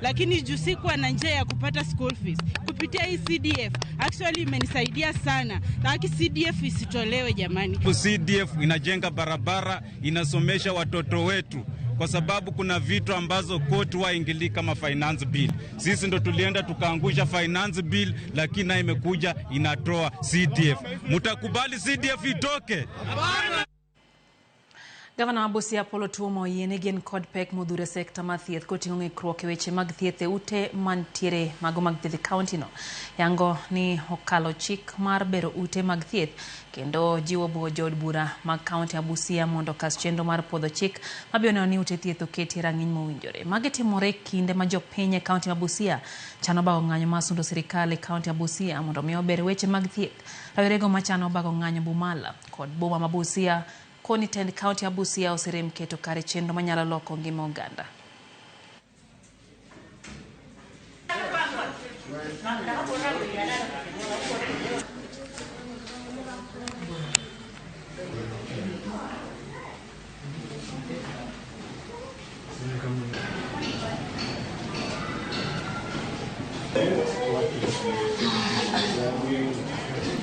lakini juu sikuwa na njia ya kupata school fees. Kupitia hii CDF actually imenisaidia sana, lakini CDF isitolewe jamani. CDF inajenga barabara, inasomesha watoto wetu, kwa sababu kuna vitu ambazo koti waingilii kama finance bill. Sisi ndo tulienda tukaangusha finance bill, lakini nayo imekuja inatoa CDF. Mtakubali CDF itoke? Gavana ma Busia Apollo Tuoma oyie ni gin kod pek modhuro e sekta mar thieth koting'o ng'ikruok e weche mag thieth e ute mantiere mago mag thieth e kaunti no. Yango ni okalo chik mar bero ute mag thieth kendo jiwo buo jood bura mag kaunti ma Busia mondo okas chenro mar puodho chik mabiro neno ni ute thieth oketi e rang'iny mowinjore. Magi timore kinde ma jopiny e kaunti ma Busia chano bago ng'anyo mar sundo sirikal e kaunti ma Busia mondo mi ober weche mag thieth. Rawerego machano bago ng'anyo Bumala kod boma ma Busia koni tend kaunti ya Busia oserem keto kare chenro manyalo loko ngima oganda.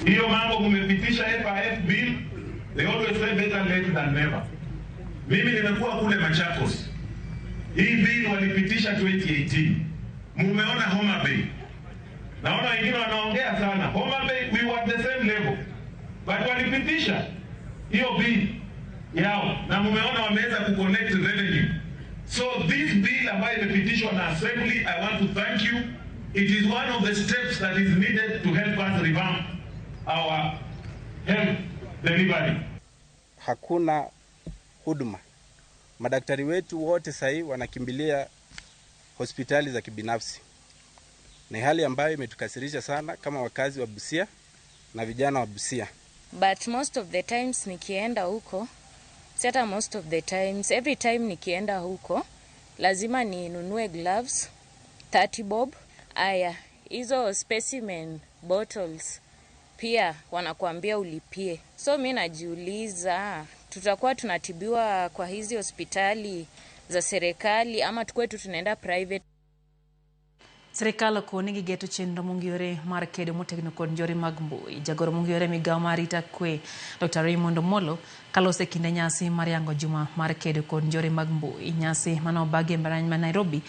Hiyo mambo mumepitisha FIF bill, they always say better late than never. Mimi nimekuwa kule Machakos. Hii bill walipitisha 2018. Mumeona Homa Bay. Naona wengine wanaongea sana. Homa Bay we were at the same level. But walipitisha hiyo bill yao na mumeona wameweza kuconnect revenue. So this bill ambayo imepitishwa na assembly, I want to thank you. It is one of the steps that is needed to help us revamp our health delivery. Hakuna huduma. Madaktari wetu wote sahii wanakimbilia hospitali za kibinafsi. Ni hali ambayo imetukasirisha sana kama wakazi wa Busia na vijana wa Busia. But most of the times nikienda huko, si hata most of the times, every time nikienda huko, lazima ninunue gloves, 30 bob. Aya, hizo specimen bottles pia wanakuambia ulipie. So mi najiuliza, tutakuwa tunatibiwa kwa hizi hospitali za serikali ama tukue tu tunaenda private? Sirikal okoni gi geto chenro mong'iyore mar kedo motegno kod njore mag mbui. Jagoro mong'iyore migao mar arita kwe Dr. Raymond Omolo kalose kinde nyasi mar yango juma mar kedo kod njore mag mbui. Nyasi mane obagi e mbalariany ma Nairobi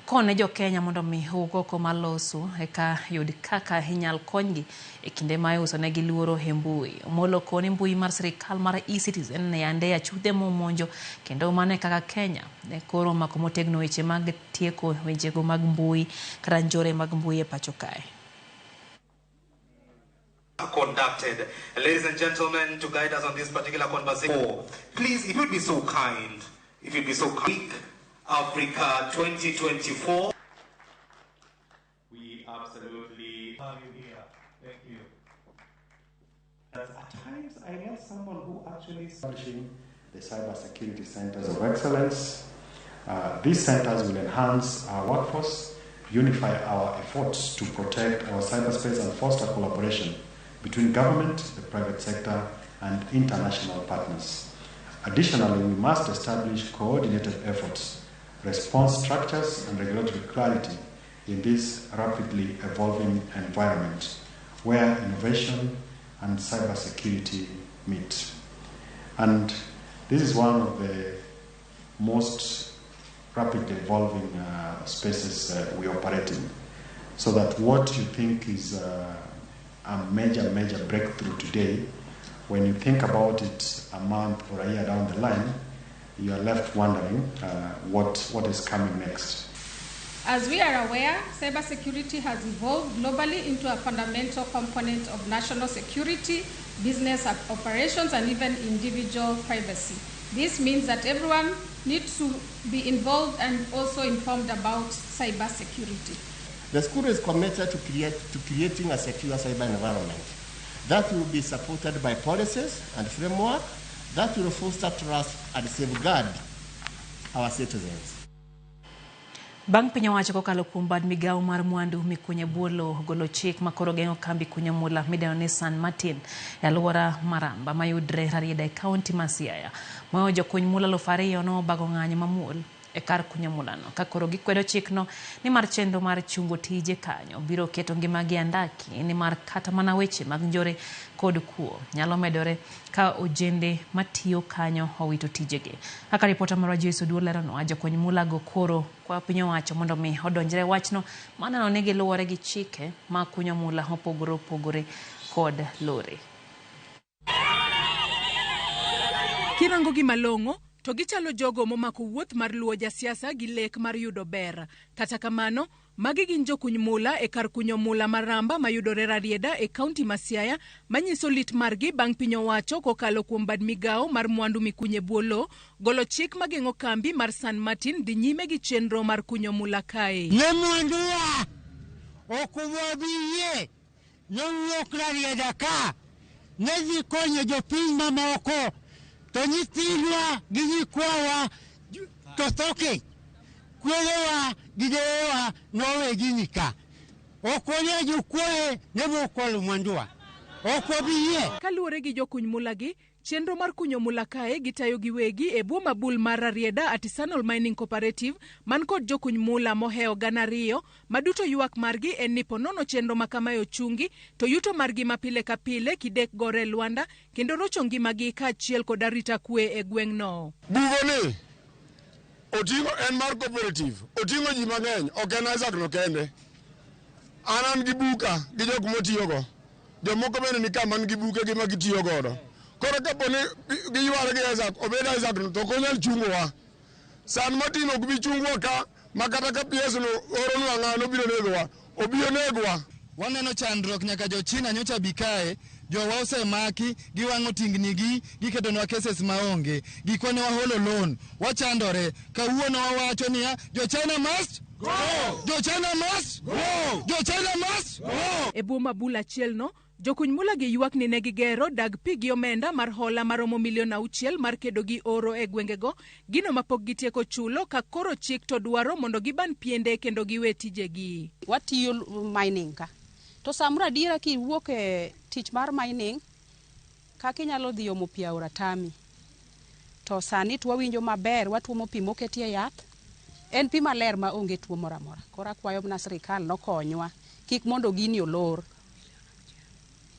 kone jo Kenya mondo mi owuog oko mar loso eka yud kaka inyal konygi e kinde ma iuso negi luoro e mbui. Omolo koni mbui mar sirikal mar eCitizen ne yande achudhe momonjo kendo mano e kaka Kenya ne koro omako motegno weche mag tieko wechego mag mbui kata njore mag mbui e pacho kae. Conducted. Ladies and gentlemen, to guide us on this particular conversation, please, if you'd be so kind, if you'd be so kind, Africa 2024. We absolutely have you here. Thank you. At times, I met someone who actually establishing the Cybersecurity Centers of Excellence. These centers will enhance our workforce, unify our efforts to protect our cyberspace, and foster collaboration between government, the private sector, and international partners. Additionally, we must establish coordinated efforts, response structures, and regulatory clarity in this rapidly evolving environment where innovation and cybersecurity meet. And this is one of the most rapidly evolving spaces we operate in. So that what you think is a major, major breakthrough today, when you think about it a month or a year down the line, you are left wondering what is coming next. As we are aware, cybersecurity has evolved globally into a fundamental component of national security, business operations, and even individual privacy. This means that everyone needs to be involved and also informed about cybersecurity. The school is committed to creating a secure cyber environment that will be supported by policies and framework that will foster trust and safeguard our citizens. Bang' piny owacho kokalo kuom bad migawo mar mwandu mikunye bwo lowo golo chik makoro geng'o kambi kunyo mula midendo ni San Martin e alwora Maramba mayudre Rarieda e kaunti ma Siaya. Moyo jokuny mula 2,000 nobago ng'anyo mamuol e kar kunyo mulano ka koro gikwedo chikno nimar chenro mar chungo tije kanyo biro keto ngimagi e andaki nimar kata mana weche mag njore kod kuo nyalo medore ka ojende matiyo kanyo owito tijegi. Kaka ripota marwa Joyce Oduor leronwa, jokuny mulago koro kwa piny owacho mondo mi odonjre wachno maneno ni giluwore gi chike ma kunyo mula mopogore opogore kod lori. Kirango gi malong'o to gichalo jogo momako wuoth mar luwo jasiasa gi lek mar yudo ber. Kata kamano, magi gin jokuny mula e kar kunyo mula mar Ramba mayudore Rarieda e kaunti ma Siaya manyiso lit margi bang' piny owacho kokalo kuom bad migawo mar mwandu mikunye bwo lowo golo chik mageng'o kambi mar San Martin dhi nyime gi chenro mar kunyo mula kae. Ne mwanduwa ok wabi yie nowuok Rarieda ka ne dhi konyo jopiny mamoko to nyithindwa gi nyikwawa to tho kech. Kwerewa gi deyewa nowe gini ka. Ok wanyal jokuoye ne bokwalo mwanduwa. Ok wabi yie. Kaluwore gi jokuny mulagi, chenro mar kunyo mula kae gitayo giwegi e bwo mabul mar Rarieda Artisanal Mining Cooperative man kod jokuny mula mohewo 2,000 ma duto ywak margi en ni ponono chenro ma kamae ochungi to yuto margi ma pile ka pile kidek gore e lwanda kendo rocho ngimagi kaachiel kod arita kwe e gweng'no. Bugoni oting'o en mar cooperative, oting'o ji mang'eny, ok en Isaac no kende. An an gi buka gi jok motiyogo, jomoko bende ni ka man gi bukegi ma gitiyo godo. Koro kapo ni giyware gi Isaac, obed Isaac no to ok onyal chungowa. San Martin ok bi chungwa ka ma kata ka PS no oronwa ng'ano obiro negowa, obi onegwa. Waneno chandruok nyaka jo China nyocha bi kae, jowa osemaki, giwang'o tingnigi, giketonwa cases maonge. Gikwa ne waholo loan, wachandore. Kawuono wawacho niya, jo China must go! Jo China must go! Jo China must go! E bwo mabul achielno, jokuny mula gi ywak ni ne gigero dag pi gi omenda mar hola maromo milion 6 mar kedo gi oro e gwengego, gino mapok gitieko chulo ka koro chik to dwaro mondo giban piende kendo giwe tijegi. Watiyo mining ka. To samoro adiera kiwuok e tich mar mining, kaka inyalo dhi omo pi aora tami. To sani to wawinjo maber, watuomo pi moketie yath. En pi maler ma onge tuo moro amora. Koro akwayo mana sirikal nokonywa, kik mondo gini olor.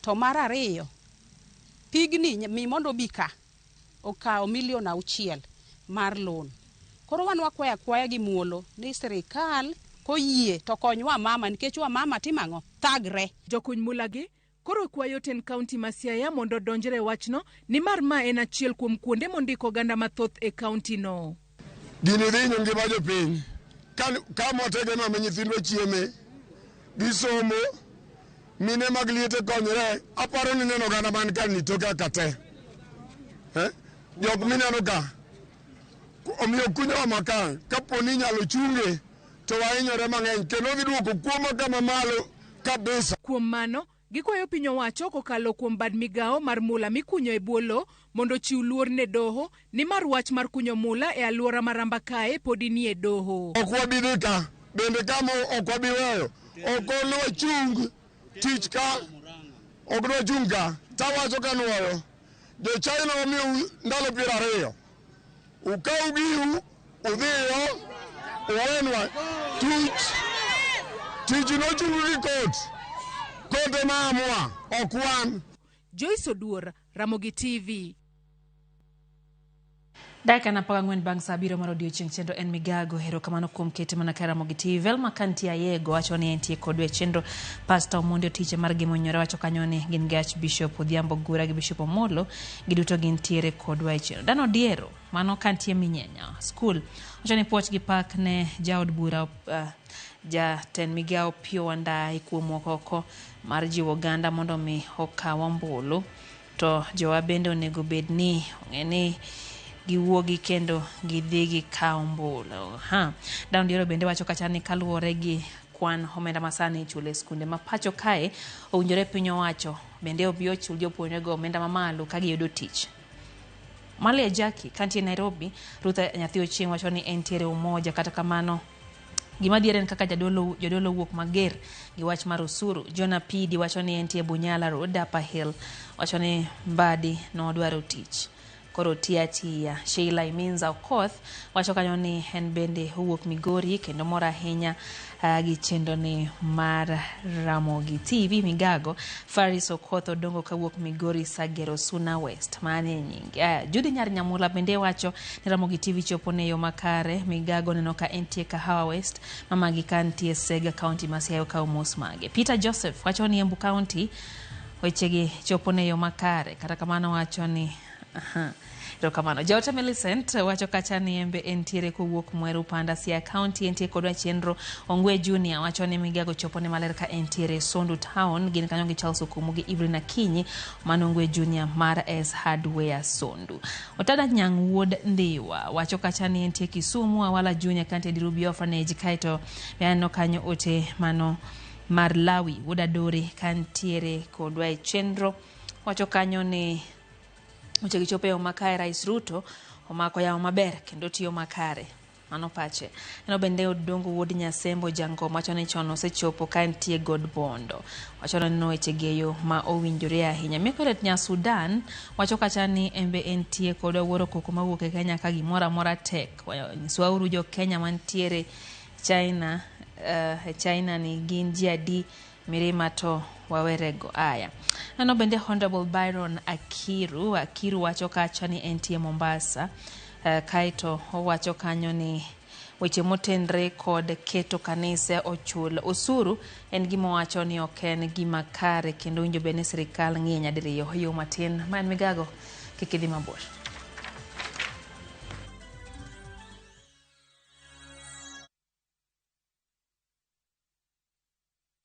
To mar ariyo, pigni mi mondo obi ka, okawo milion 6 mar loan. Koro wan wakwayo akwaya gi muolo ni sirikal koyie to konywa mama nikech wamama timo ang'o? Thagre. Jokuny mulagi koro kwayo tend kaunti ma Siaya mondo odonjre e wachno nimar ma en achiel kuom kuonde mondiko oganda mathoth e kaunti no. Gini dhi hinyo ngima jopiny. Ka mwategemeo ma nyithindwa chieme, gisomo, mine mag liete konyre, aparo ni neno oganda man ka ni toke aka te. Jok mineno ka, omiyo kunyowa ma ka, kapo ni inyalo chunge, to wahinyore mang'eny, kendo dhi duoko kuo ma kama malo kabisa. Kuom mano, gikwayo piny owacho kokalo kuom bad migawo mar mula mikunyo e bwo lowo mondo ochiw luor ne doho nimar wach mar kunyo mula e alwora ma Ramba kae podi nie doho. Ok wabi dhi ka, bende kama ok wabi weyo, ok nwachung tich ka, ok nwachung ka. Tawacho ka nwoyo, jo China wamiyou ndalo 20, ukaw giu, udhiyo, uwenwa tich. Tich nochung gi kot, kot ema amua, ok wan. Joyce Oduor, Ramogi TV. Dakika na 14 bang' saa 7 mar odiochieng' chenro en migago. Erokamano kuom kete mana ka Ramogi TV. Velma Kanti Ayego wacho ni entie kodwa e chenro. Pastor Omondi Otiche mar Gimonyore wacho kanyo ni gin gi Archbishop Odhiambo Gura gi Bishop Omolo, giduto gintiere kodwa e chenro. Dan Odiero mano kantie Minyenya School wacho ni puoch gi pak ne jaod bura jatend migawo Opiyo Wandayi kuom wuok oko mar jiwo oganda mondo mi okaw ombulu. To jowa bende onego bed ni ong'e ni giwuogi kendo gidhi gikaw ombulu. Dan Odiero bende wacho kacha ni kaluwore gi kwan omenda masani ichulo e skunde ma pacho kae, owinjore piny owacho bende obi ochul jopuonjrego omenda mamalo ka giyudo tich. Malia Jackie kantie Nairobi, Ruth Nyathi Ochieng wacho ni entiere umoja, kata kamano gima dhier en kaka jodolo wuok mager gi wach mar osuru. Jonah Pidi wacho ni entie Bunyala Road, Upper Hill, wacho ni Mbadi nodwaro tich. Koro tiyo atiya. Sheila Iminza Okoth wacho kanyo ni en bende owuok Migori kendo mor ahinya gi chenro ni mar Ramogi TV Migago. Faris Okoth Odongo kawuok Migori Sagero Suna West. Mano e nyinge. Judy Nyar Nyamula bende wacho ni Ramogi TV chopo ne yo makare. Migago neno ka entie Kahawa West, mamagi ka nitie Sega County ma Siaya okawo mos mage. Peter Joseph wacho ni Embu County wechegi chopo ne yo makare. Kata kamano wacho ni erokamano. Jaote Millicent wacho kacha ni embe entiere kowuok Mweru Panda Siaya County entie kodwa chenro. Ongwe Junior wacho ni Migago chopo ne maler ka entiere Sondu Town, gin kanyo gi Charles Okumu gi Evelyn Akinyi, mano Ongwe Junior mar S Hardware Sondu. Otada Nyang' wuod Ndhiwa wacho kacha ni entie Kisumu, Awala Junior kantie Dirubi Orphanage, kaeto be aneno kanyo ote mano mar Lawi wuod Adori kantiere kodwa e chenro. Wacho kanyo ni weche gichopo e yo makare, Rais Ruto omako yamo maber kendo tiyo makare. Mano pache. Neno bende Odongo wuod Nyasembo Jangom wacho ni chon osechopo ka entie God Bondo. Wacho ni weche gi e yo ma owinjore ahinya. Mikoret nya Sudan wacho kacha ni embe entie kod wuoro koko mawuok e Kenya ka gimoro amora tek. Nyiswauru jo Kenya mantiere China, China ni gin ji adi mirima to wawerego. Aya. Neno bende Honorable Byron Akiru. Akiru wacho kacha ni entie Mombasa. Kaeto owacho kanyo ni weche motenre kod keto kanise ochul osuru en gima owacho ni ok en gima kare kendo winjo bed ni sirikal ng'iye nyadiriyo. Yo matin ma en Migago, kik idhi mabor.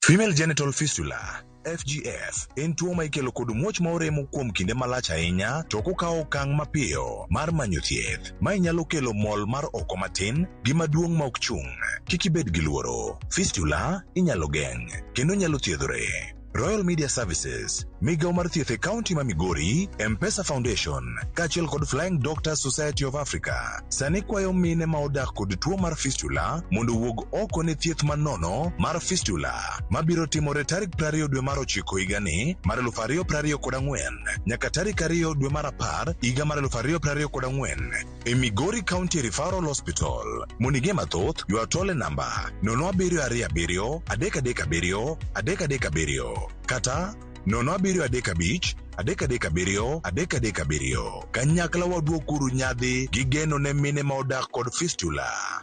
Female genital fistula FGF en tuo ma ikelo kod muoch ma oremo kuom kinde malach ahinya to ok okawo okang' mapiyo mar manyo thieth. Mae nyalo kelo mol mar oko matin gi maduong' ma ok chung'. Kik ibed gi luoro. Fistula inyalo geng' kendo nyalo thiedhore. Royal Media Services, migawo mar thieth e kaunti ma Migori, M-Pesa Foundation, kaachiel kod Flying Doctors Society of Africa, sani kwayo mine ma odak kod tuo mar fistula mondo owuog oko ne thieth manono mar fistula mabiro timore tarik 20 dwe mar 9 higani mar 2024 nyaka tarik 2 dwe mar 10 higa mar 2024 e Migori County Referral Hospital. Mondo ing'e mathoth, ywa tol e namba 0727 337 337 kata 0735 337 337. Kanyakla waduokuru nyadhi gi geno ne mine ma odak kod fistula.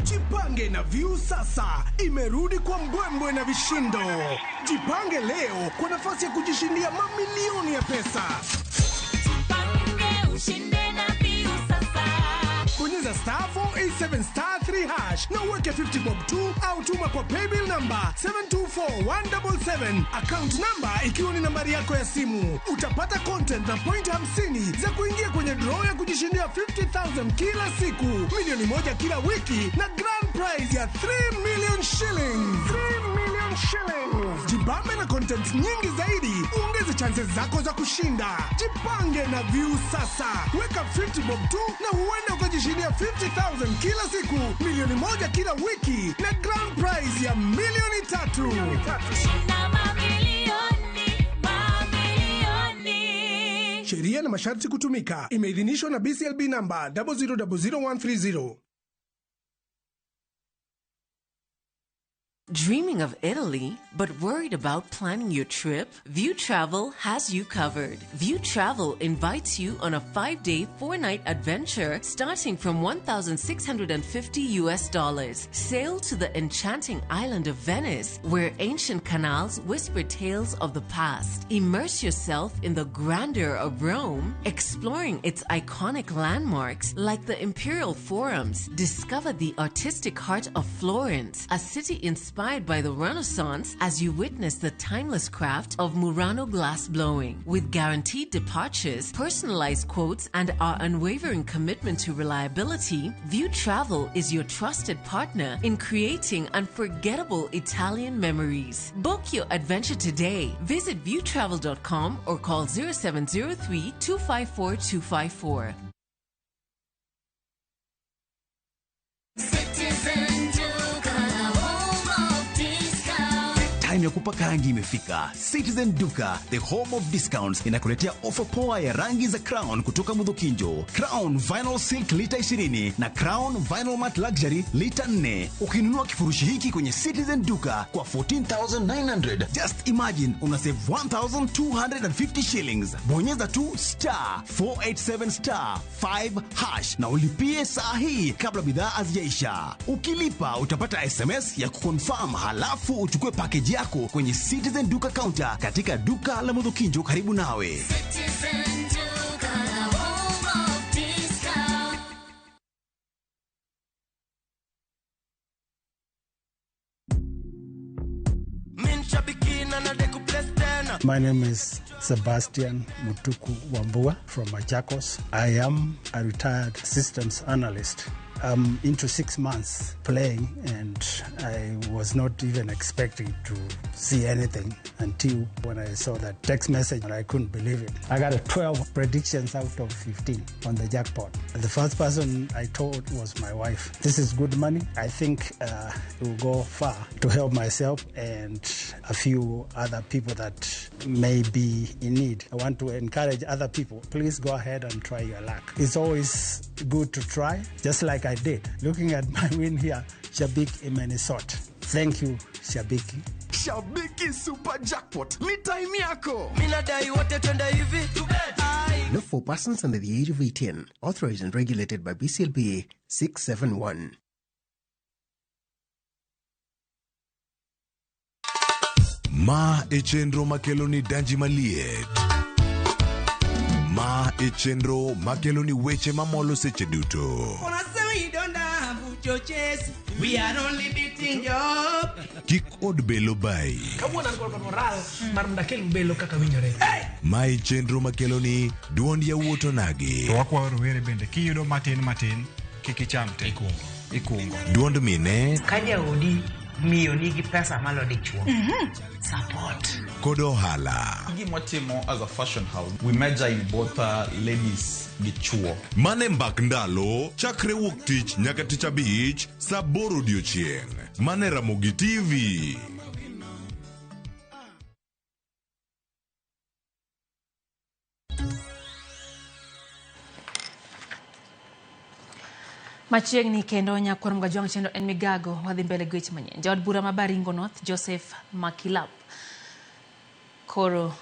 Jipange na Viusasa imerudi kwa mbwembwe na vishindo. Jipange leo kwa nafasi ya kujishindia mamilioni ya pesa. Jipange ushinde na Viusasa. Bonyeza star 487 star 3 hash na uweke 50 bob 2 au tuma kwa paybill number 724177, account number ikiwa ni nambari yako ya simu. Utapata content na point 50 za kuingia kwenye draw ya kujishindia 50,000 kila siku, milioni 1 kila wiki na grand prize ya 3 million shillings. 3 million shillings. Jibambe na content nyingi zaidi, uongeze chances zako za kushinda. Jipange na Viusasa. Weka 50 bob 2 na huenda ukajishindia 50,000 kila siku, milioni 1 kila wiki na grand prize ya milioni 3. Shinda mamilioni, mamilioni. Sheria na masharti kutumika. Imeidhinishwa na BCLB number 0000130. Dreaming of Italy, but worried about planning your trip? View Travel has you covered. View Travel invites you on a 5-day, 4-night adventure starting from $1,650 US. Sail to the enchanting island of Venice, where ancient canals whisper tales of the past. Immerse yourself in the grandeur of Rome, exploring its iconic landmarks like the Imperial Forums. Discover the artistic heart of Florence, a city inspired by the Renaissance, as you witness the timeless craft of Murano glass blowing. With guaranteed departures, personalized quotes, and our unwavering commitment to reliability, View Travel is your trusted partner in creating unforgettable Italian memories. Book your adventure today. Visit viewtravel.com or call 0703 254 254. Citizen Duka, home of discount. Time Time ya kupaka rangi imefika. Citizen Duka, the home of discounts, inakuletea ofa poa ya rangi za Crown kutoka Mudhukinjo. Crown Vinyl Silk lita 20 na Crown Vinyl Matte Luxury lita 4. Ukinunua kifurushi hiki kwenye Citizen Duka kwa 14,900, just imagine una save 1,250 shillings. Bonyeza tu star 487 star 5 hash na ulipie saa hii kabla bidhaa hazijaisha. Ukilipa utapata SMS ya kuconfirm, halafu uchukue package yako kwenye Citizen Duka counter katika duka la Mudhukinjo karibu nawe. Citizen Duka, the home of discount. My name is Sebastian Mutuku Wambua from Machakos. I am a retired systems analyst. I'm into 6 months playing, and I was not even expecting to see anything until when I saw that text message, and I couldn't believe it. I got a 12 predictions out of 15 on the jackpot. The first person I told was my wife. This is good money. I think it will go far to help myself and a few other people that may be in need. I want to encourage other people. Please go ahead and try your luck. It's always good to try, just like I did. Looking at my win here, Shabik Imenisot. Thank you, Shabiki. Shabiki Super Jackpot ni time yako. Not for persons under the age of 18. Authorized and regulated by BCLB 671. Ma e chenro makelo ni danji maliet. Ma e chenro makelo ni weche mamolo seche duto. We are only beating job. Kik od belo bai. Kawuono an kod moral mar mondo akel belo kaka winjore. Ma e chenro makelo ni duond yawuot onagi. To wakwayo rowere bende kiyudo matin matin kik icham te. Ikungo. Duond mine. Ka jaodi miyo nigi pesa malo dichuo. Support. Kod ohala. Gima as a fashion house, we major in both ladies gi chuo. Mane mbak ndalo, chakre wuok tich nyaka tich abich, saa 8 odiochieng'. Mane Ramogi TV. Machiegni kendo nyakwar Mgajwang' chendo en migago wadhi mbele gi weche manyien. Jaod bura ma Baringo North Joseph Makilap koro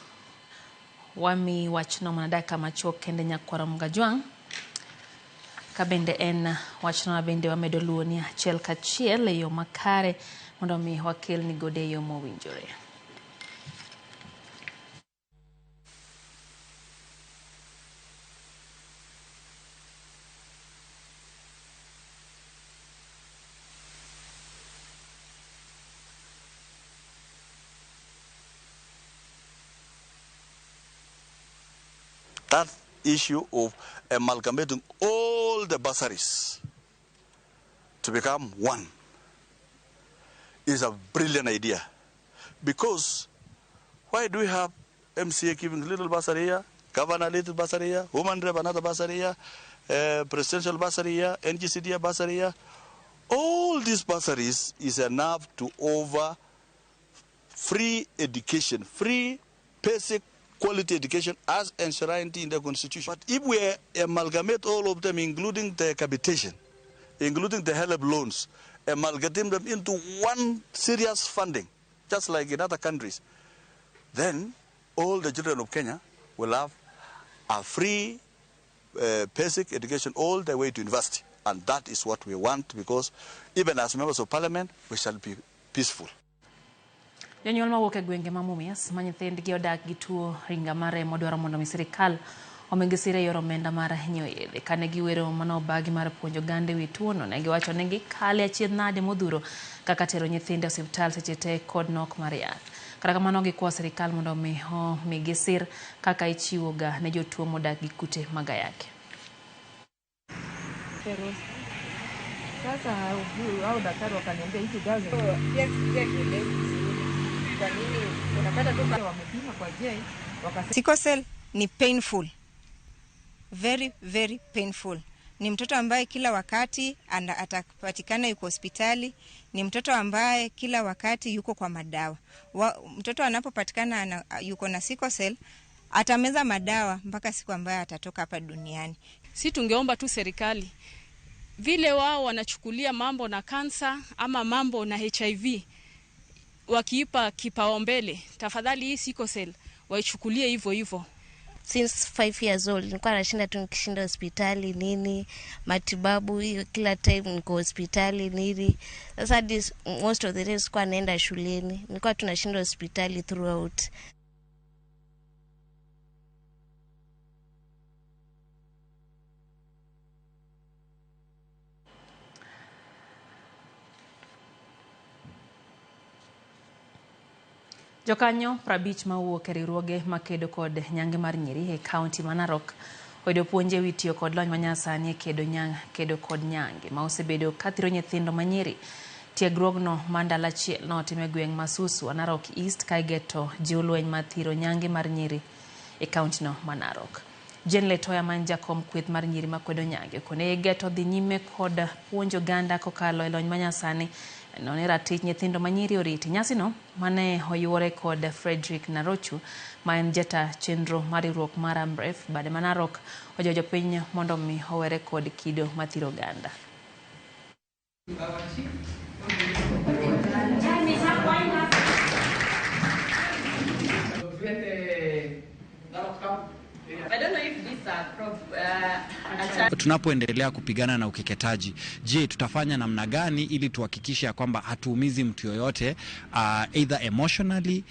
wami wachno mana dakika machuok kende nyakwar Mgajwang', ka bende en wachno ma bende wamedo luwo ni achiel kachiel e yo makare mondo mi wakel ni gode e yo mowinjore. That issue of amalgamating all the bursaries to become one is a brilliant idea. Because why do we have MCA giving little bursary here, governor little bursary here, woman rep another bursary here, presidential bursary here, NGCD bursary here? All these bursaries is enough to over free education, free basic quality education as enshrined in the Constitution. But if we amalgamate all of them, including the capitation, including the help loans, amalgamate them into one serious funding, just like in other countries, then all the children of Kenya will have a free basic education all the way to university. And that is what we want, because even as members of parliament, we shall be peaceful. Jonyuol mawuok e gwenge ma Mumias ma nyithindgi odak gi tuo ringa mar remo dwaro mondo mi sirikal omigi sir e yor omenda mar nyiewo yedhe. Kane giwero manobagi mar puonjo oganda ewi tuono, ne giwacho ni gikale achiedh nade modhuro kaka tero nyithindo e osiptal seche te kod nok mar yath. Kata kamano gikwayo sirikal mondo mi omigi sir kaka ichiwo ga ne jotuo modak gi kute mag ayaki. Sasa hao daktari wakaniambia hizi dawa Sickle cell ni painful, very very painful, Ni mtoto ambaye kila wakati atapatikana yuko hospitali. Ni mtoto ambaye kila wakati yuko kwa madawa. Mtoto anapopatikana yuko na sickle cell, atameza madawa mpaka siku ambayo atatoka hapa duniani. Si tungeomba tu serikali, vile wao wanachukulia mambo na kansa ama mambo na HIV wakiipa kipaumbele, tafadhali hii sickle cell waichukulie hivyo hivyo. Since 5 years old nilikuwa nashinda tu nikishinda hospitali nini, matibabu hiyo kila time niko hospitali nini. Sasa most of the days sikuwa naenda shuleni, nilikuwa tunashinda hospitali throughout. Jokanyo 50 mawuok e riwruoge makedo kod nyange mar nyiri e kaunti ma Narok oyudo puonj ewi tiyo kod lony manyasani e kedo kod nyange ma osebedo kathiro nyithindo manyiri. Tiegruogno ma ndalo achiel notim e gweng' ma Suswa, Narok East, ka igeto jiw lweny mar thiro nyange mar nyiri e kauntino ma Narok. Jane Letoya ma en jakom kweth mar nyiri makwedo nyange okone geto dhi nyime kod puonjo oganda kokalo e lony manyasani none ratich nyithindo manyiri oriti. Nyasino mane oyuore kod Frederick Narochu ma en jata chenro mar riwruok mar Amref bade ma Narok ojiwo jopiny mondo mi owere kod kido mathiro oganda. Tunapoendelea kupigana na ukeketaji, je, tutafanya namna gani ili tuhakikishe ya kwamba hatuumizi mtu yoyote, either emotionally,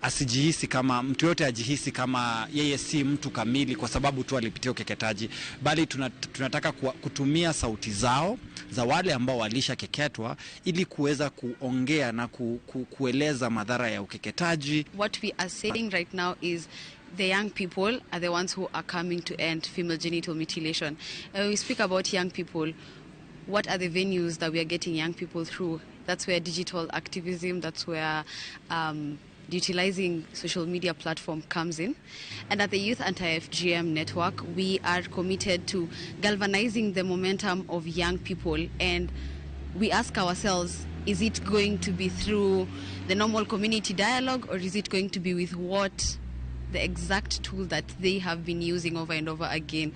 asijihisi kama mtu yote ajihisi kama yeye si mtu kamili kwa sababu tu alipitia ukeketaji, bali tunataka kutumia sauti zao za wale ambao walishakeketwa ili kuweza kuongea na kueleza madhara ya ukeketaji. What we are saying right now is the young people are the ones who are coming to end female genital mutilation. And we speak about young people. What are the venues that we are getting young people through? That's where digital activism, that's where utilizing social media platform comes in. And at the Youth Anti-FGM Network, we are committed to galvanizing the momentum of young people. And we ask ourselves, is it going to be through the normal community dialogue, or is it going to be with what the exact tool that they have been using over and over again?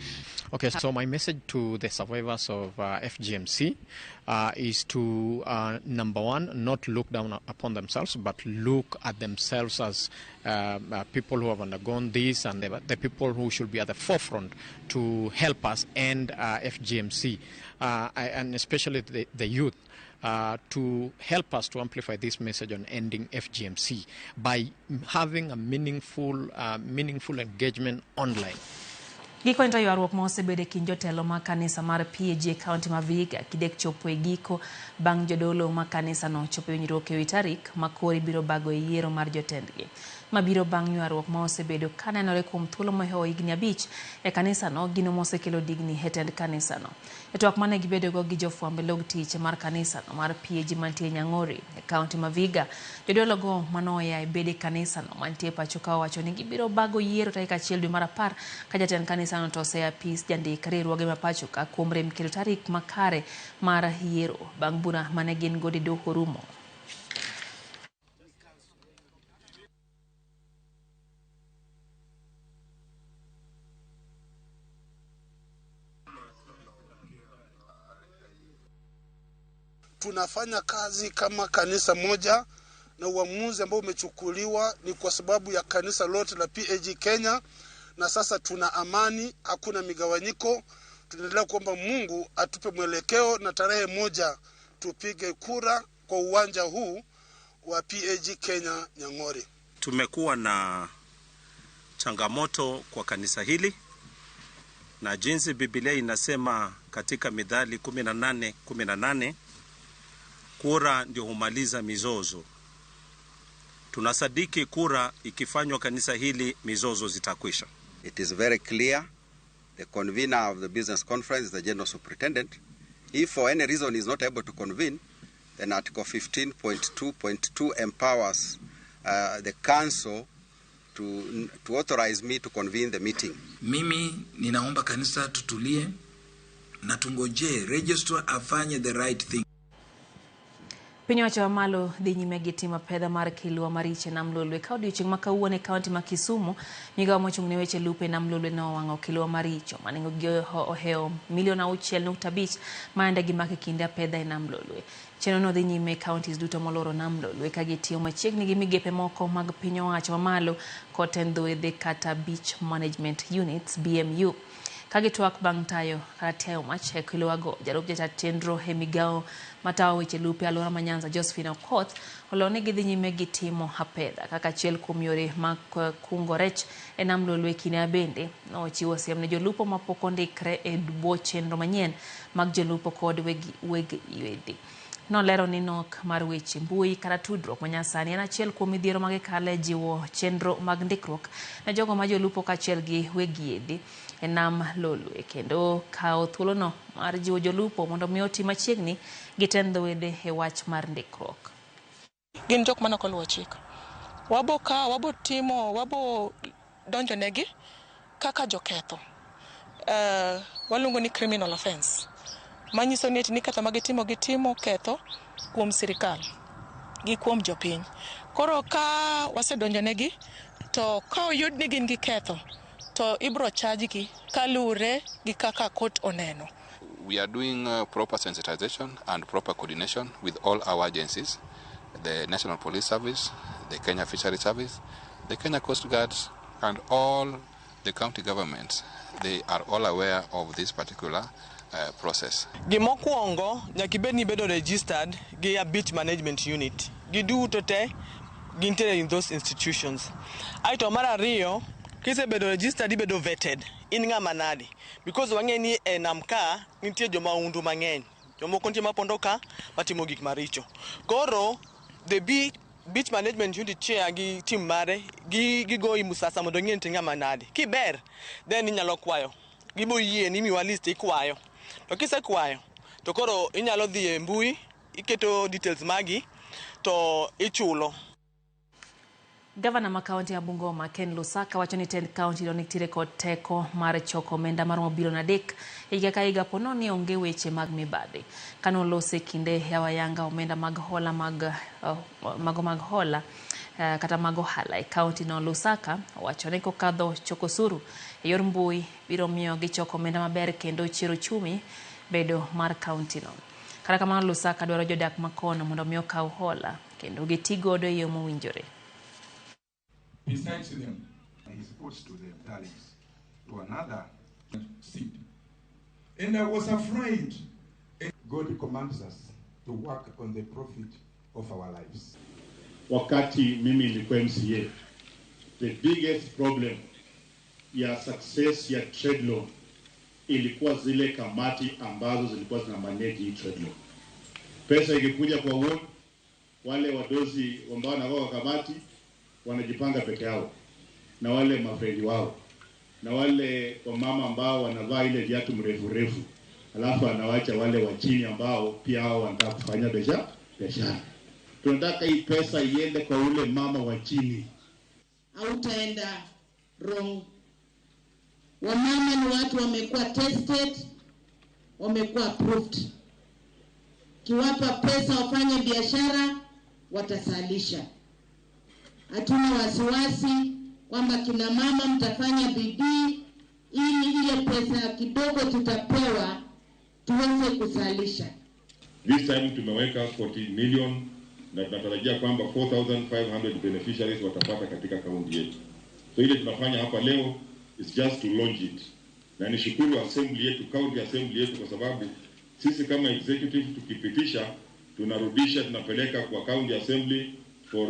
Okay, so my message to the survivors of FGMC is to, number one, not look down upon themselves, but look at themselves as people who have undergone this and the people who should be at the forefront to help us end FGMC, and especially the youth. To help us to amplify this message on ending FGMC by having a meaningful engagement online. Gikone to ywaruok ma osebedo e kind jotelo mag kanisa mar PAG e kaunti ma Vihiga kidek chopo e giko bang' jodolo mag kanisano chopo e winjruok ewi tarik ma koro ibiro bago e yiero mar jotendgi. Mabiro bang' ywaruok ma osebedo kanenore kuom thuolo mohewo higni 5 e kanisano, gino mosekelo digni e tend kanisano. E twak mane gibedogo gi jofwamb log tich mar kanisano mar PAG mantie Nyang'ori e kaunti ma Vihiga, jodologo manoya e bede kanisano mantie pacho ka owacho ni gibiro bago yiero tarik 1 dwe mar 10 ka jatend kanisano to oseapis jandik riwruoge ma pacho ka kuom rem keto tarik makare mar yiero bang' bura mane gin godo e doho rumo. Tunafanya kazi kama kanisa moja, na uamuzi ambao umechukuliwa ni kwa sababu ya kanisa lote la PAG Kenya, na sasa tuna amani, hakuna migawanyiko. Tunaendelea kuomba Mungu atupe mwelekeo na tarehe 1 tupige kura kwa uwanja huu wa PAG Kenya Nyang'ori. Tumekuwa na changamoto kwa kanisa hili, na jinsi Biblia inasema katika Mithali 18:18, kura ndio humaliza mizozo. Tunasadiki kura ikifanywa kanisa hili, mizozo zitakwisha. It is very clear the convener of the business conference is the general superintendent. If for any reason he is not able to convene, then Article 15.2.2 empowers the council to authorize me to convene the meeting. Mimi ninaomba kanisa tutulie, na tungojee registrar afanye the right thing. Piny owacho mamalo dhi nyime gi timo apedha mar kilwa maricho e nam Lolwe. Ka odiochieng' ma kawuono e kaunti ma Kisumu, migawo mochung' ne weche lupo e nam Lolwe nowang'o kilwa maricho ma nengogi ohewo milion 6.5 ma yande gimako e kinde apedha e nam Lolwe. Chenro no dhi nyime e kauntis duto molworo nam Lolwe ka gitiyo machiegni gi migepe moko mag piny owacho mamalo kod tend dho wedhe kata Beach Management Units BMU. Ka gitwak bang' tayo kata tiayo mach e kilwago, jalup jata chenro e migawo matayo weche lupo e alwora ma Nyanza Josephine Okoth olero ni gidhi nyime gi timo apedha kaka achiel kuom yore mag kungo rech e nam Lolwe. Kinde bende nochiwo siem ne jolupo mapok ondikre e bwo chenro manyien mag jolupo kod weg yiedhi. Nolero ni nok mar weche mbui kata tudruok manyasani en achiel kuom midhiero ma gikale jiwo chenro mag ndikruok ne jogo ma jolupo kaachiel gi weg yiedhi e nam Lolwe, kendo kawo thuolono mar jiwo jolupo mondo mi oti machiegni gi tend dho wedhe e wach mar ndikruok. Gin jok mane ok oluwo chik. Wabo kawo, wabo timo, wabo donjo negi kaka joketho. Waluongo ni criminal offense. Manyiso ni eti ketho ma gitimo, gitimo ketho kuom sirikal gi kuom jopiny. Koro ka wasedonjo negi, to ka oyud ni gin gi ketho, to ibro charge gi kaluwore gi kaka court oneno. We are doing proper sensitization and proper coordination with all our agencies, the National Police Service, the Kenya Fisheries Service, the Kenya Coast Guards, and all the county governments. They are all aware of this particular process. Gimokwongo nyaka ibed ni ibedo registered gi a beach management unit. Giduto te gintiere in those institutions. Aeto mar ariyo, kisebedo registered ibedo vetted. In ng'ama nade? Because wang'e ni e nam ka nitie jomahundu mang'eny. Jomoko nitie mapondo ka matimo gik maricho. Koro the beach management unit chair gi team mare gigoyi musasa mondo ng'e ni to ng'ama nade. Kiber, then inyalo kwayo. Gibo yie ni imiwa list ikwayo. To kisekwayo, to koro inyalo dhi e mbui, iketo details magi, to ichulo. Gavana ma kaunti ya Bungoma Ken Lusaka wacho ni tend kaunti no nitiere kod teko mar choko omenda maromo bilion 3 higa ka higa pono ni onge weche mag mibadhi. Kane olose e kinde yawa yanga omenda mag hola mag mago mag hola kata mag ohala e kaunti no, Lusaka owacho ni kokadho choko osuru e yor mbui biro miyo gichoko omenda maber kendo chiero uchumi bedo mar kaunti no. Kata kamano, Lusaka dwaro jodak makono mondo mi okaw hola kendo giti godo e yo mowinjore. Besides them, he puts to the talents to another seed. And I was afraid. God commands us to work on the profit of our lives. Wakati mimi nilikuwa MCA, the biggest problem ya success ya trade loan ilikuwa zile kamati ambazo zilikuwa zina manage hii trade loan. Pesa ikikuja kwa ward, wale wadozi ambao wanakuwa kwa kamati wanajipanga peke yao na wale mafrendi wao na wale wamama ambao wanavaa ile viatu mrefu refu, alafu anawacha wale wa chini ambao pia hao wanataka kufanya biashara. Tunataka hii pesa iende kwa ule mama wa chini. Hautaenda wrong. Wamama ni watu wamekuwa tested, wamekuwa approved. Kiwapa pesa wafanye biashara, watasalisha. Hatuna wasiwasi kwamba kina mama mtafanya bidii ili ile pesa kidogo tutapewa tuweze kusalisha. This time tumeweka 40 million na tunatarajia kwamba 4500 beneficiaries watapata katika kaunti yetu. So ile tunafanya hapa leo is just to launch it. Na nishukuru assembly yetu, county assembly yetu, kwa sababu sisi kama executive tukipitisha, tunarudisha, tunapeleka kwa county assembly for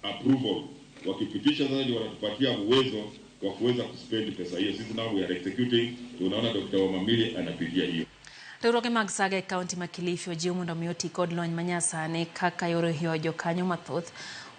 approval. Wakipitisha sasa ndio wanatupatia uwezo wa kuweza kuspend pesa hiyo. Sisi now we are executing. Tunaona Dr. Wamamili anapitia hiyo. Riwruoge mag saga e kaunti ma Kilifi ojiw mondo mi oti kod lony manyasani kaka yor ywayo jokanyo mathoth.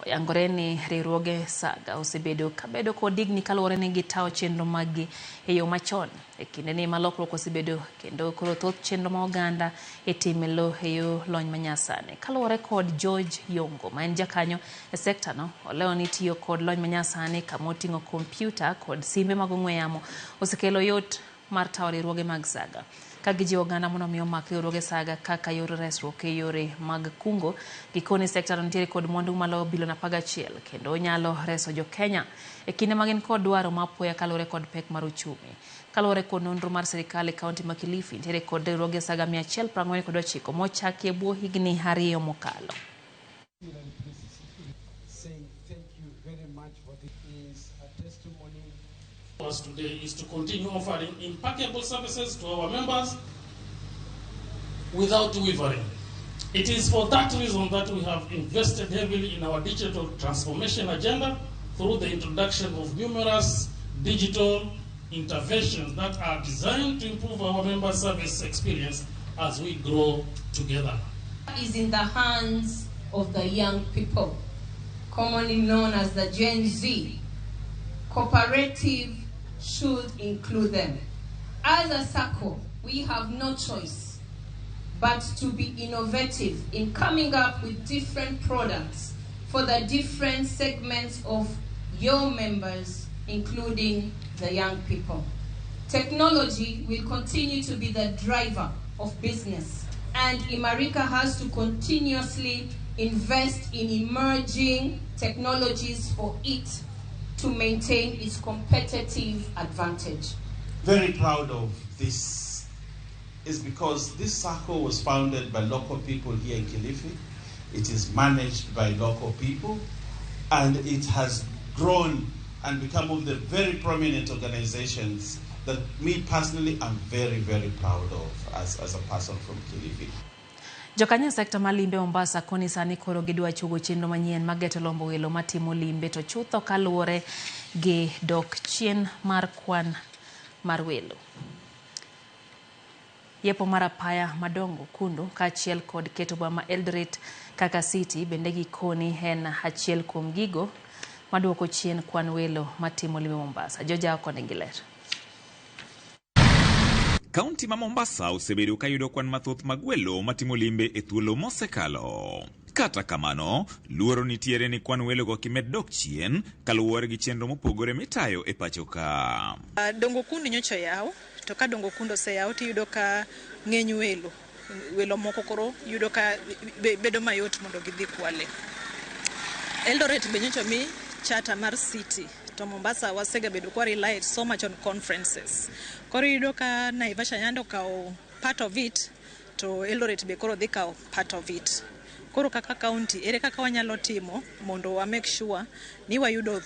Oyangore ni riwruoge saga osebedo kabedo kod digni kaluwore ni gitawo chenro maggi e yo machon. E kindeni ma lokruok osebedo kendo koro thoth chenro ma oganda itime lo e yo lony manyasani. Kaluwore kod George Yongo ma en jakanyo e sekta no, olewo ni tiyo kod lony manyasani kama oting'o kompyuta kod simbe mag ong'we yamo osekelo yot mar tawo riwruoge mag saga. Ka gijiwo oganda mondo mi omak riwruoge saga kaka yor resruok e yore mag kungo. Gikoni sekta no nitiere kod mwandu maloyo bilion 11 kendo onyalo reso jo Kenya e kinde ma gin kod dwaro ma apoya kaluwore kod pek mar uchumi. Kaluwore kod nonro mar sirikal e kaunti ma Kilifi, nitiere kod riwruoge saga 149 mochaki e bwo higni 2 mokalo. Us today is to continue offering impeccable services to our members without wavering. It is for that reason that we have invested heavily in our digital transformation agenda through the introduction of numerous digital interventions that are designed to improve our member service experience as we grow together. Is in the hands of the young people, commonly known as the Gen Z. Cooperative should include them. As a SACCO, we have no choice but to be innovative in coming up with different products for the different segments of your members, including the young people. Technology will continue to be the driver of business, and Imarika has to continuously invest in emerging technologies for it to maintain its competitive advantage. Very proud of this is because this SACCO was founded by local people here in Kilifi. It is managed by local people, and it has grown and become one of the very prominent organizations that me personally am very, very proud of as a person from Kilifi. Jokanyo sekta mar limbe Mombasa koni sani koro gidwa chugo chenro manyien mag geto lombo welo matimo limbe to chutho kaluwore gi dok chien mar kwan mar welo. Yepo mar apaya madongo Kundu kaachiel kod keto boma ma Eldoret kaka city bende gikoni en achiel kuom gigo maduoko chien kwan welo matimo limbe Mombasa. Joja oko nigi ler. Kaunti ma Mombasa osebedo ka yudo kwan mathoth mag welo matimo limbe e thuolo mosekalo. Kata kamano, luoro nitiere ni kwan welogo kimed dok chien kaluwore gi chenro mopogore mitayo e pacho ka. Dongo Kundu nyocha yaw, to ka Dongo Kundu oseyaw tiyudo ka ng'eny welo, welo moko koro yudo ka bedo mayot mondo gidhi Kwale. Eldoret be nyocha mi charter mar city. To Mombasa wasegabedo kwa rely so much on conferences. Koro iyudo ka Naivasha nyando kawo part of it, to Eldoret be koro dhi kawo part of it. Koro kaka county, ere kaka wanyalo timo mondo wa make sure ni wayudo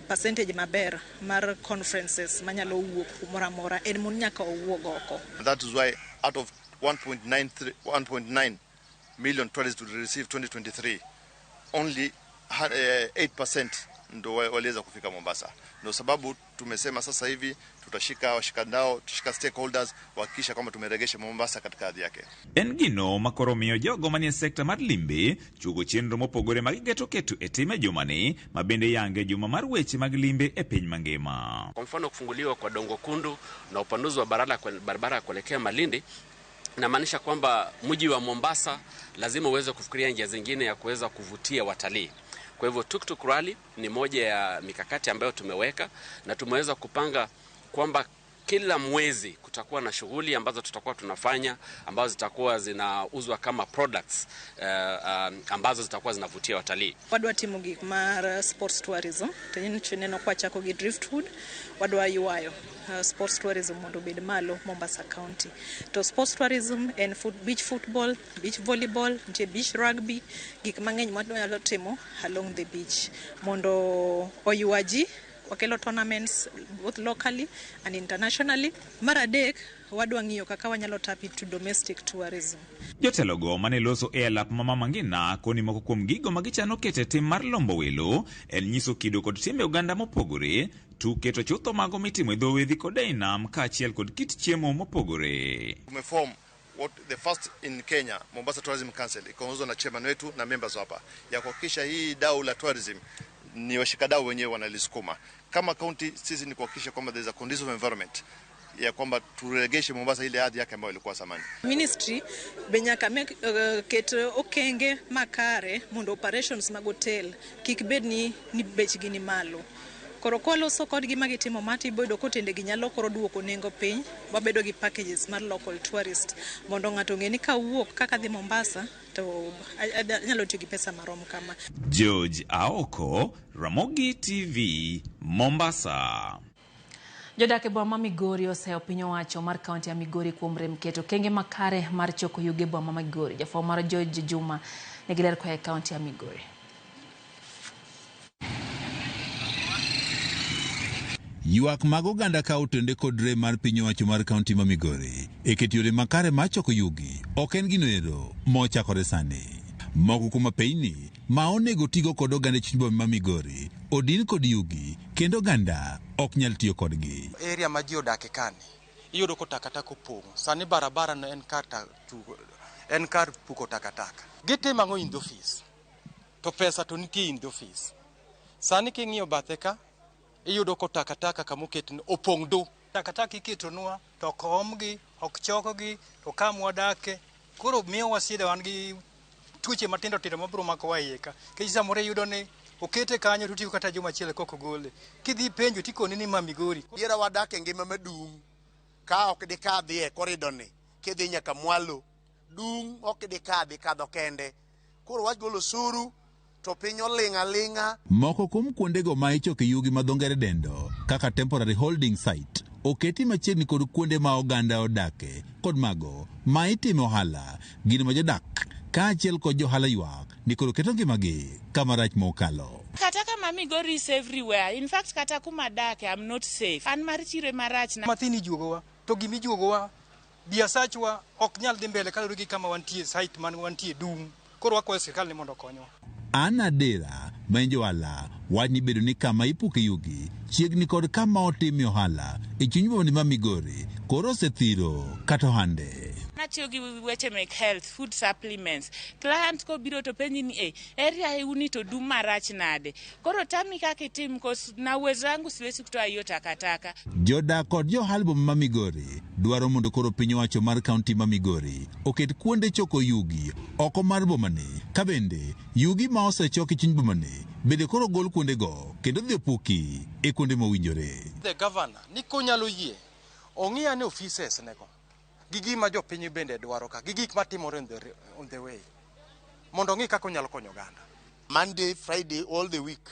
percentage maber mar conferences manyalo wuok kumoro amora, en mon nyaka owuog oko. That is why out of 1.9 million tourists to receive 2023, only 8% ndo waliweza kufika Mombasa. Ndio sababu tumesema sasa hivi tutashika washikadau, tutashika stakeholders kuhakikisha kwamba tumeregesha Mombasa katika hadhi yake. En gino makoro miyo jogo manie sekta mar limbe chugo chenro mopogore mag geto keto e tim e jumani ma bende yange juma mar weche mag limbe e piny mangima. Kwa mfano kufunguliwa kwa Dongo Kundu na upanuzi wa barabara kuelekea Malindi inamaanisha kwamba mji wa Mombasa lazima uweze kufikiria njia zingine ya kuweza kuvutia watalii. Kwa hivyo Tuktuk Rally ni moja ya mikakati ambayo tumeweka na tumeweza kupanga kwamba kila mwezi kutakuwa na shughuli ambazo tutakuwa tunafanya ambazo zitakuwa zinauzwa kama products ambazo zitakuwa zinavutia watalii. Wadwa timo gik mar sports tourism to neno kwa chako gi Driftwood wadwa ywayo sports tourism mondo obed malo Mombasa County. To sports tourism en beach football, beach volleyball, nitie beach rugby, gik mang'eny mwadwaro timo along the beach mondo oywa ji. Wakelo tournaments both locally and internationally. Mar adek wadwa ng'iyo kaka wanyalo tap into domestic tourism. Jotelogo mane loso e alap ma Mama Ngina koni moko kuom gigo magichano kete tim mar lombo welo en nyiso kido kod timbe oganda mopogore, tuke to chutho mago mitimo e dho wedhi kod ei nam kaachiel kod kit chiemo mopogore. Tumeform what the first in Kenya Mombasa Tourism Council ikiongozwa na chairman wetu na members hapa ya kuhakikisha hii dau la tourism ni washikadau wenyewe wanalisukuma. Kama county sisi ni kuhakikisha kwamba there is a conducive environment ya kwamba turegeshe Mombasa ile hadhi yake ambayo ilikuwa zamani. Ministry be nyaka ket okenge makare mondo operations mag hotel kik bed ni bechgi ni malo. Koro kwaloso kodgi ma gitimo ma to iboyudo ka otende gi nyalo koro duoko nengo piny. Wabedo gi packages mar local tourist mondo ng'ato ong'e ni kawuok kaka adhi Mombasa to anyalo tiyo gi pesa marom kama. George Aoko, Ramogi TV, Mombasa. Jodak e boma ma Migori oseyo piny owacho mar kaunti ya Migori kuom rem keto okenge makare mar choko yugi e boma ma Migori. Jafwambo mar George Juma nigi ler koa e kaunti ya Migori. Ywak mag oganda ka otende kod rem mar piny owacho mar kaunti ma Migori e keto yore makare mar choko yugi ok en gino ero mochakore sani. Moko kuom apeyni ma onego tigo kod oganda e chuny boma ma Migori odin kod yugi kendo oganda ok nyal tiyo kodgi. Area ma ji odake kani iyudo ko takataka opong'o. Sani barabara no en kar tugo, en kar puko takataka. Gitimo ang'o in the office? To pesa to nitie in the office. Sani king'iyo bathe ka iyudo ko takataka kamoket opong' du. Takataka iketonwa to ok omgi, ok chokgi, to kama wadake koro miyowa shida, wan gi tuoche matindo tindo mabiro makowa iye ka. Nikech samoro iyudo ni okete kanyo to otiyo kata juma achiel kok ogole. Kidhi penjo tikoni ni ma Migori. Diera wadak e ngima madung' ka ok dikadhi e korido ni kidhi nyaka mwalo dung' ok dikadhi kadho kende. Koro wach golo osuru to piny oling' aling'a. Moko kuom kuondego ma ichoke yugi ma dho ngere dendo kaka temporary holding site oketi machiegni kod kuonde ma oganda odake kod mago ma itime ohala gino ma jodak kaachiel kod johala ywak ni koro keto ngimagi kama rach mokalo. Kata kama Migori is everywhere. In fact, kata kuma adake, I'm not safe. An mar chiro marach na. Mathin ijuogowa to gima ijuogowa biasachwa ok nyal dhi mbele kaluwore gi kama wantie site man wantie dung'. Koro wakwayo sirkal ni mondo okonywa. Anna Dera ma en johala wach ni bedo ni kama ipuke yugi chiegni kod kama otime ohala e chuny boma ma Migori koro osethiro kata ohande. Natiyo gi weche mek health, food supplements. Client kobiro to penji ni eh, area uni to dum marach nade. Koro tami kaka itim cause na uwezo wangu siwezi kutoa hiyo takataka. Jodak kod johala boma ma Migori dwaro mondo koro piny owacho mar kaunti ma Migori oket kuonde choko yugi oko mar bomani ka bende yugi ma osechok e chuny bomani bende koro gol kuondego kendo dhi opuki e kuonde mowinjore. The governor ni konyalo yie ong'i ane offices nego gi gima jopiny bende dwaro ka gi gik matimore on the way mondo ong'i kaka onyalo konyo oganda. Monday, Friday, all the week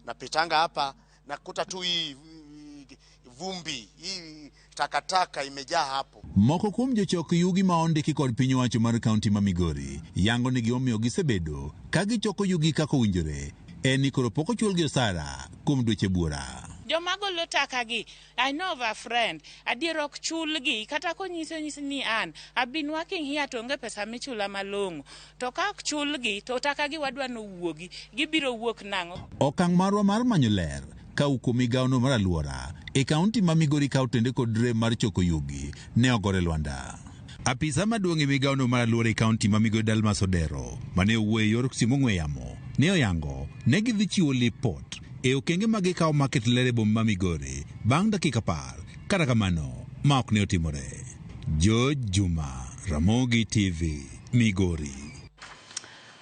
napitanga hapa nakuta tu hii vumbi, hii takataka imejaa hapo. Moko kuom jochok yugi ma ondiki kod piny owacho mar kaunti ma Migori yango ni gimomiyo gisebedo ka gichoko yugi kaka owinjore en ni koro pok ochulgi osara kuom dweche buora. Joma golo taka gi, I know of a friend, adier ok chulgi, kata konyiso nyisi ni an, I've been working here to onge pesa michula malong'o. To ka ok chulgi, to taka gi wadwa nowuogi, gibiro wuok nang'o? Okang' marwa mar manyo ler ka kuom migawono mar alwora e kaunti ma Migori ka otende kod rem mar choko yugi ne ogore lwanda. Apisa maduong' e migawono mar alwora e kaunti ma Migori Dalmas Odero mane owuoyo e yor simu ong'we yamo ne oyango ne gidhi chiwo lipot e okenge ma gikawo mar keto ler e boma ma Migori bang' dakika 10 kata kamano ma ok ne otimore. George Juma, Ramogi TV, Migori.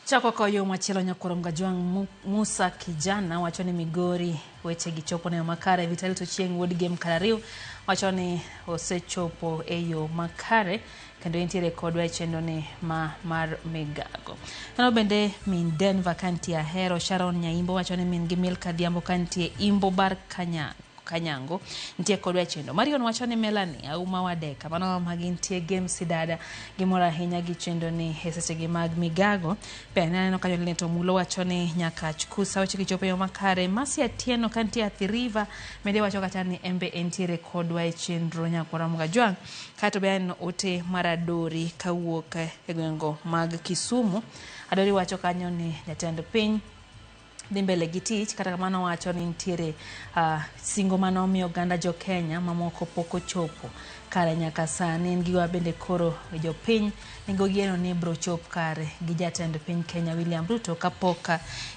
Chako ko yo machielo nyakwar Mgajwang' Musa Kijana wacho ni Migori weche gi chopo ne makare. Vitalis Ochieng' wuod Gem Karariw wacho ni osechopo e yo makare kendo entiere kodwa e chenro ni ma mar migago. Neno bende min Denver kantie Ahero Sharon Nyaimbo wacho ni min gi Milka Adhiambo kantie Imbo Bar Kanyango nitie kodwa e chenro. Marion wacho ni Melanie Auma Wadeka mano ma gintie Game Sidada gimor ahinya gi chenro ni e sechegi mag migago. Be aneno kanyo Linet Omulo wacho ni Nyakach Kusa weche gichopo e yo makare. Mercy Atieno kantie Athi River bende wacho kata ni embe entiere kodwa e chenro nyakwara Mgajwang'. Kaeto be aneno ote mar Adori kawuok e gwengo mag Kisumu. Adori wacho kanyo ni jatend piny dhi mbele gi tich kata kamano wacho ni nitiere singo mane omiyo oganda jo Kenya mamoko pok ochopo kare nyaka sani. En giwa bende koro jopiny nigo geno ni bro chop kare gi jatend piny Kenya William Ruto kapok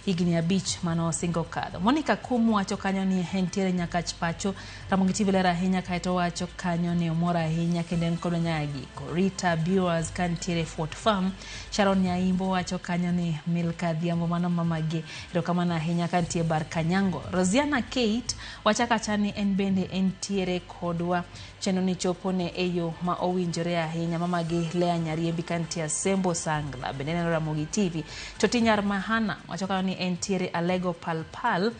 higni 5 mano osingo kadho. Monica Kumu wacho kanyo ni entiere nyaka pacho. Ramogi TV ler ahinya kaeto wacho kanyo ni omor ahinya kendo en kod nyaka giko. Rita Viewers kantiere Fort Farm. Sharon Nyaimbo wacho kanyo ni Milka Dhiambo mano mamagi erokamano ahinya kantie Bar Kanyango. Rosiana Kate wacho kacha ni en bende entiere kodwa chenro ni chopo ne eyo ma owinjore ahinya. Mamagi Lea Nyariembi kantie Sembo Sangla bende neno Ramogi TV. Toti Nyar Mahana wacho kanyo ni entiere Alego Palpal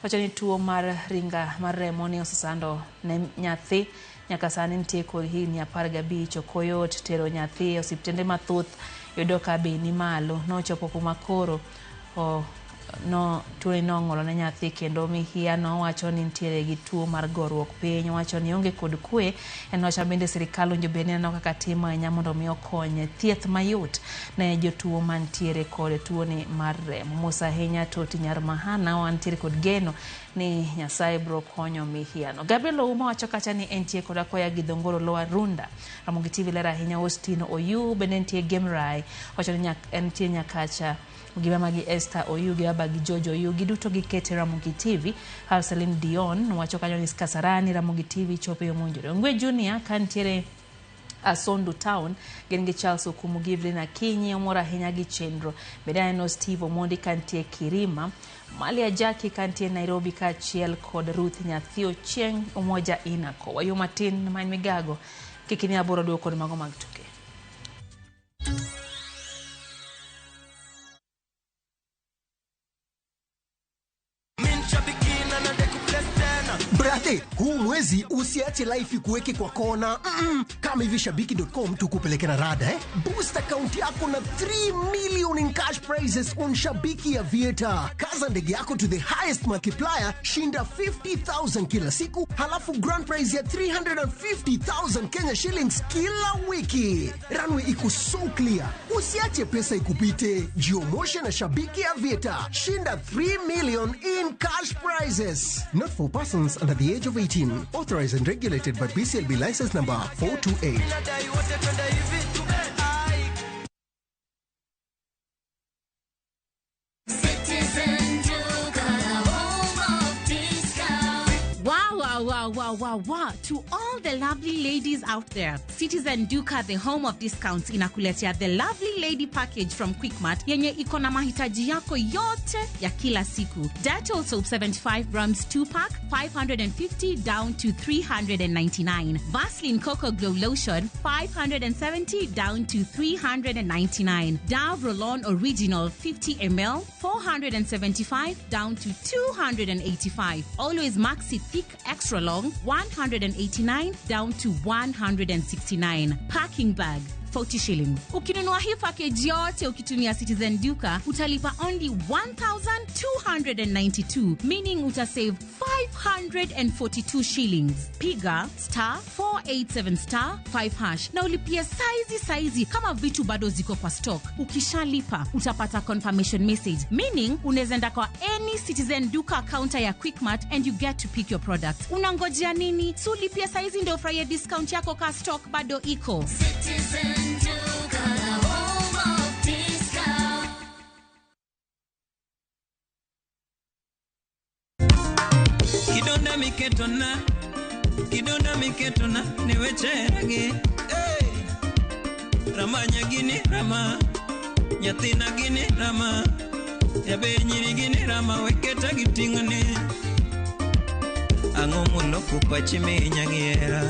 wacho ni tuo mar ringa mar remo ni osesando ne nyathi nyaka sani nitie kod higni 15. Ok oyot tero nyathi e osiptende mathoth, yudo ka bei ni malo. Nochopo kuma koro no tuo nong'olo ne nyathi kendo mihia nowacho ni nitiere gi tuo mar goruok piny. Owacho ni onge kod kwe. En wach bende sirikal owinjo bed ni neno kaka timo ahinya mondo mi okony thieth mayot ne jotuo mantiere kod tuoni mar remo. Mos ahinya Toti Nyar Mahana, wantiere kod geno ni Nyasaye bro konyo mihiano. Gabriel Ouma wacho kacha ni entie kod akoya gi Dhongoro Lower Runda. Ramogi TV ler ahinya. Austin Oyu bende nitie Gemrai wacho ni entie Nyakacha gi mama gi Esther Oyu gi baba gi George Oyu giduto gikete Ramogi TV. Celine Dion wacho kanyo ni Kasarani Ramogi TV chopo yo mowinjore. Ongwe Junior kantiere Asondu Town gin gi Charles Okumu gi Evelyn Akinyi omor ahinya gi chenro. Bende aneno Steve Omondi kantie Kirima, Malia Jackie kantie Nairobi kaachiel kod Ruth Nyathi Ochieng Umoja Inako. Wayo matin ma en migago kikini aboro duoko kod mago mag tuke. Brate, huu mwezi usiache life ikuweke kwa kona. Kama hivi shabiki.com tukupeleke na rada Boost account yako na 3 million in cash prizes on Shabiki Aviator. Kaza ndege yako to the highest multiplier, shinda 50,000 kila siku, halafu grand prize ya 350,000 Kenya shillings kila wiki. Runway iko so clear. Usiache pesa ikupite. Jiomoshe na Shabiki Aviator. Shinda 3 million in cash prizes. Not for persons under the age of 18. Authorized and regulated by BCLB license number 428. Wow, wow, wow, wow. To all the lovely ladies out there, Citizen Duka, the home of discounts, inakuletea the lovely lady package from Quickmart yenye iko na mahitaji yako yote ya kila siku. Dettol soap 75 grams 2 pack 550 down to 399. Vaseline Cocoa Glow Lotion 570 down to 399. Dove Roll-On Original 50 ml 475 down to 285. Always Maxi Thick Extra Long 189 down to 169. Packing bag 40 shillings. Ukinunua hii package yote ukitumia Citizen Duka utalipa only 1,292, meaning utasave 542 shillings. Piga star 487 star 5 hash na ulipie saizi kama vitu bado ziko kwa stock. Ukishalipa utapata confirmation message, meaning unaweza enda kwa any Citizen Duka counter ya Quickmart and you get to pick your products. Unangojea nini? So ulipie saizi ndio ufurahie discount yako ka stock bado iko. Citizen Duka, the home of discount. Kidonda miketona niwecheragi. Hey! Ramanya gini rama, nyathina gini rama, jaber nyiri gini rama, weketa giting'one. Ang'o moloko pachi minya gi hera?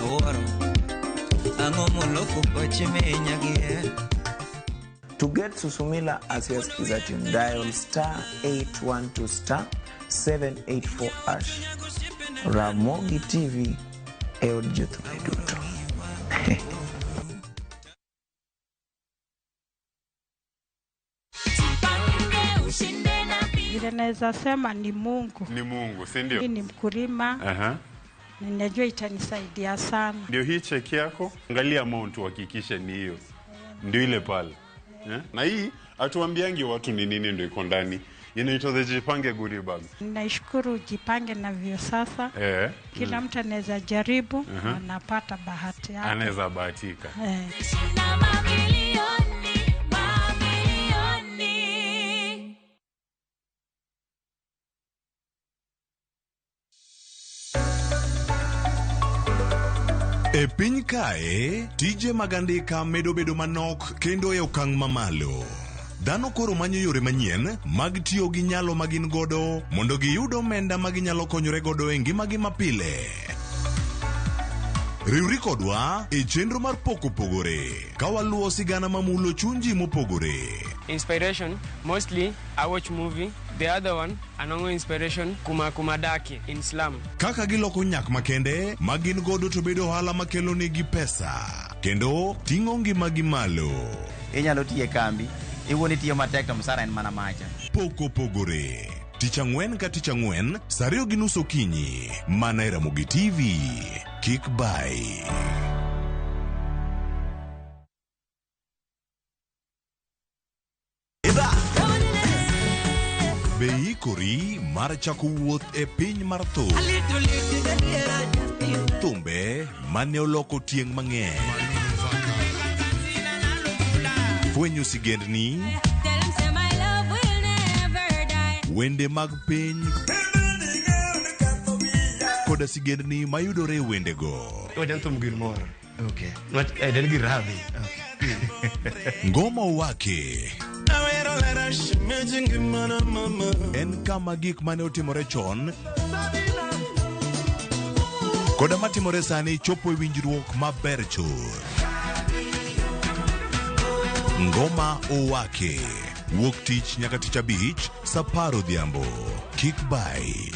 Awuoro. Ang'o moloko pachi minya gi hera? To get Susumila as your skiza tune, dial star 812 star 784 hash. Ramogi TV e od jothumbe duto. Vile naweza sema ni Mungu. Ni Mungu, si ndio? Mimi ni mkulima. Ninajua itanisaidia sana. Ndio hii cheki yako, angalia amount uhakikishe ni hiyo. Ndio ile pale. Na hii hatuambiangi watu ni nini ndio iko ndani. Inaitwa the Jipange Goodie Bag. Naishukuru Jipange na Viusasa. Kila mtu anaweza jaribu, anapata bahati yake. Anaweza bahatika. E piny kae, tije mag andika medo bedo manok kendo e okang' mamalo. Dhano koro manyo yore manyien mag tiyo gi nyalo ma gin godo mondo giyud omenda ma ginyalo konyore godo e ngimagi mapile. Riwri kodwa e chenro mar Pok Opogore ka waluwo sigana mamulo chuny ji mopogore. Inspiration, mostly I watch movie. The other one, anongo inspiration, kuma kumadaki in slum. Kaka giloko nyak makende ma gin godo to bedo ohala makelo negi pesa kendo ting'o ngimagi malo. Inyalo tiyo e kambi, iwuon itiyo matek to msara en mana macha. Pok Opogore. Tich ang'wen ka tich ang'wen, sa 2:30 okinyi, mana e Ramogi TV. Kik bai. Be ikori mar chako wuoth e piny mar thum. Thumbe mane oloko tieng' mang'eny. Fwenyo sigendni, wende mag piny koda sigendni mayudore e wendego. Wajan thum gir moro. Okay. En gir rabi. Ngoma Owake en kama gik mane otimore chon koda matimore sani chopo e winjruok maber chuth. Ngoma Owake wuok tich nyaka tich abich sa 10 odhiambo. Kik bai.